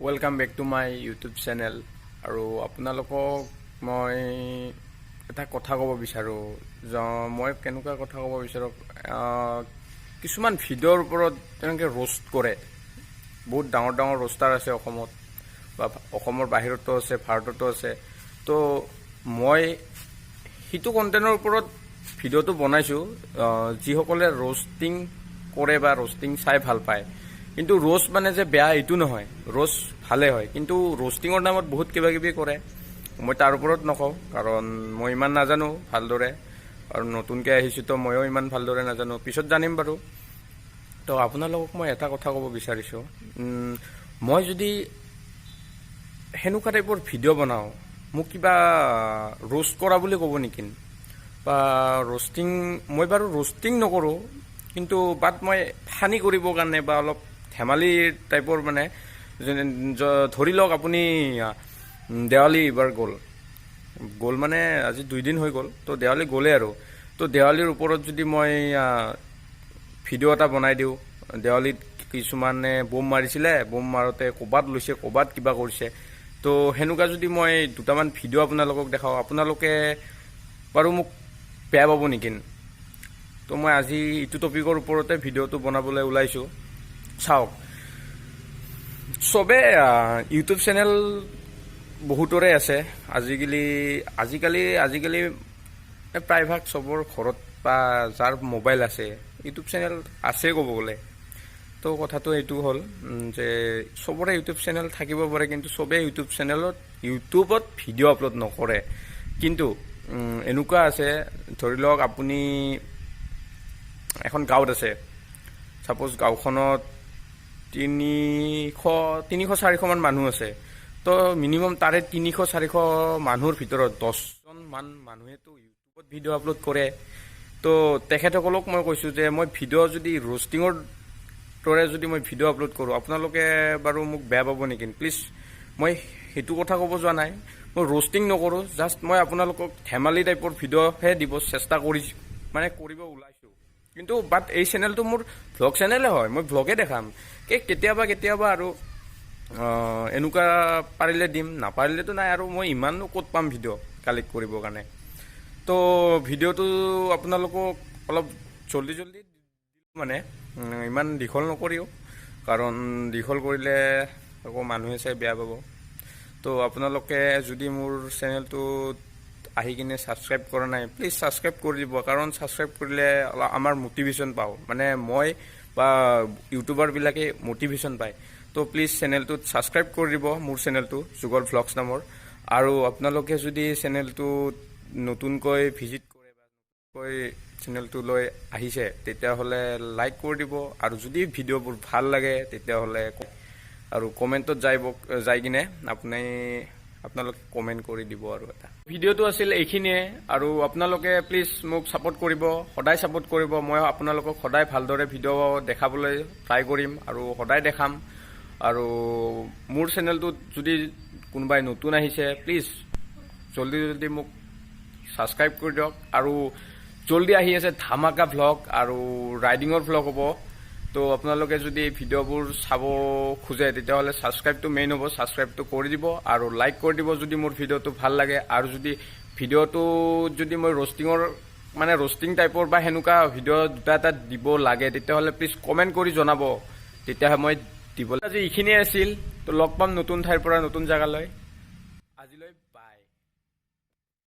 Welcome back to my YouTube channel. আৰু আপোনালোকক মই এটা কথা ক'ব বিচাৰোঁ। মই কেনেকুৱা কথা ক'ব বিচাৰোঁ? কিছুমান ভিডিঅ'ৰ ওপৰত তেনেকৈ ৰোষ্ট কৰে। বহুত ডাঙৰ ডাঙৰ ৰোষ্টাৰ আছে অসমত বা অসমৰ বাহিৰতো আছে, ভাৰততো আছে। তো মই সেইটো কণ্টেণ্টৰ ওপৰত ভিডিঅ'টো বনাইছোঁ, যিসকলে ৰোষ্টিং কৰে বা ৰোষ্টিং চাই ভাল পায়। কিন্তু ৰোষ্ট মানে যে বেয়া এইটো নহয়, ৰোষ্ট ভালে হয়। কিন্তু ৰোষ্টিঙৰ নামত বহুত কিবা কিবি কৰে। মই তাৰ ওপৰত নকওঁ, কাৰণ মই ইমান নাজানো ভালদৰে আৰু নতুনকৈ আহিছোঁ, তো ময়ো ইমান ভালদৰে নাজানো, পিছত জানিম বাৰু। তো আপোনালোকক মই এটা কথা ক'ব বিচাৰিছোঁ, মই যদি সেনেকুৱা টাইপৰ ভিডিঅ' বনাওঁ, মোক কিবা ৰোষ্ট কৰা বুলি ক'ব নেকি? বা ৰোষ্টিং, মই বাৰু ৰোষ্টিং নকৰোঁ, কিন্তু বাট মই ফানি কৰিবৰ কাৰণে বা অলপ ধেমালি টাইপৰ, মানে যেনে ধৰি লওক আপুনি দেৱালী এইবাৰ গ'ল, গ'ল মানে আজি 2 দিন হৈ গ'ল, তো দেৱালী গ'লেই আৰু। তো দেৱালীৰ ওপৰত যদি মই ভিডিঅ' এটা বনাই দিওঁ, দেৱালীত কিছুমানে বোম মাৰিছিলে, বোম মাৰোঁতে ক'ৰবাত লৈছে, ক'ৰবাত কিবা কৰিছে, তো সেনেকুৱা যদি মই দুটামান ভিডিঅ' আপোনালোকক দেখাওঁ, আপোনালোকে বাৰু মোক বেয়া পাব নেকি? তো মই আজি এইটো টপিকৰ ওপৰতে ভিডিঅ'টো বনাবলৈ ওলাইছোঁ। চাওক, চবে ইউটিউব চেনেল বহুতৰে আছে আজিকালি। আজিকালি প্ৰায়ভাগ চবৰ ঘৰত বা যাৰ মোবাইল আছে, ইউটিউব চেনেল আছে ক'ব গ'লে। তো কথাটো এইটো হ'ল যে চবৰে ইউটিউব চেনেল থাকিব পাৰে, কিন্তু চবেই ইউটিউব চেনেলত, ইউটিউবত ভিডিঅ' আপলোড নকৰে। কিন্তু এনেকুৱা আছে, ধৰি লওক আপুনি এখন গাঁৱত আছে, ছাপ'জ গাঁওখনত 300, 400মান মানুহ আছে। তো মিনিমাম তাৰে 300 400 মানুহৰ ভিতৰত 10জনমান মানুহেতো ইউটিউবত ভিডিঅ' আপলোড কৰে। তো তেখেতসকলক মই কৈছোঁ যে মই ভিডিঅ' যদি ৰোষ্টিঙৰ দৰে যদি মই ভিডিঅ' আপলোড কৰোঁ, আপোনালোকে বাৰু মোক বেয়া পাব নেকি? প্লিজ, মই সেইটো কথা ক'ব যোৱা নাই। মই ৰোষ্টিং নকৰোঁ, জাষ্ট মই আপোনালোকক ধেমালি টাইপৰ ভিডিঅ'হে দিব চেষ্টা কৰিছোঁ, মানে কৰিব ওলাইছোঁ। কিন্তু বাট এই চেনেলটো মোৰ ভ্লগ চেনেলে হয়, মই ভ্লগে দেখাম। কেতিয়াবা কেতিয়াবা আৰু এনেকুৱা পাৰিলে দিম, নাপাৰিলেতো নাই আৰু। মই ইমানো ক'ত পাম ভিডিঅ' কালেক্ট কৰিবৰ কাৰণে? তো ভিডিঅ'টো আপোনালোকক অলপ জল্দি জল্দি মানে ইমান দীঘল নকৰিও, কাৰণ দীঘল কৰিলে আকৌ মানুহে চাই বেয়া পাব। তো আপোনালোকে যদি মোৰ চেনেলটোত আহি কিনে ছাবস্ক্ৰাইব কৰা নাই, প্লিজ ছাবস্ক্ৰাইব কৰি দিব, কাৰণ ছাবস্ক্ৰাইব কৰিলে অলপ আমাৰ মটিভেশ্যন পাওঁ, মানে মই বা ইউটিউবাৰবিলাকে মটিভেশ্যন পায়। তো প্লিজ চেনেলটোত ছাবস্ক্ৰাইব কৰি দিব, মোৰ চেনেলটো যুগল ভ্লগছ নামৰ। আৰু আপোনালোকে যদি চেনেলটোত নতুনকৈ ভিজিট কৰে বা নতুনকৈ চেনেলটোলৈ আহিছে, তেতিয়াহ'লে লাইক কৰি দিব। আৰু যদি ভিডিঅ'বোৰ ভাল লাগে, তেতিয়াহ'লে আৰু কমেণ্টত যাই কিনে আপোনালোকে কমেণ্ট কৰি দিব। আৰু এটা ভিডিঅ'টো আছিল এইখিনিয়ে। আৰু আপোনালোকে প্লিজ মোক ছাপোৰ্ট কৰিব, সদায় ছাপোৰ্ট কৰিব। মই আপোনালোকক সদায় ভালদৰে ভিডিঅ' দেখাবলৈ ট্ৰাই কৰিম আৰু সদায় দেখাম। আৰু মোৰ চেনেলটোত যদি কোনোবাই নতুন আহিছে, প্লিজ জল্দি জল্দি মোক ছাবস্ক্ৰাইব কৰি দিয়ক। আৰু জল্দি আহি আছে ধামাকা ভ্লগ আৰু ৰাইডিঙৰ ভ্লগ হ'ব। তো আপোনালোকে যদি এই ভিডিঅ'বোৰ চাব খোজে, তেতিয়াহ'লে ছাবস্ক্ৰাইবটো মেইন হ'ব, ছাবস্ক্ৰাইবটো কৰি দিব আৰু লাইক কৰি দিব যদি মোৰ ভিডিঅ'টো ভাল লাগে। আৰু যদি ভিডিঅ'টো যদি মই ৰোষ্টিঙৰ, মানে ৰোষ্টিং টাইপৰ বা সেনেকুৱা ভিডিঅ' দুটা এটা দিব লাগে, তেতিয়াহ'লে প্লিজ কমেণ্ট কৰি জনাব, তেতিয়াহে মই দিব। আজি এইখিনিয়ে আছিল। তো লগ পাম নতুন ঠাইৰ পৰা নতুন জেগালৈ। আজিলৈ বাই।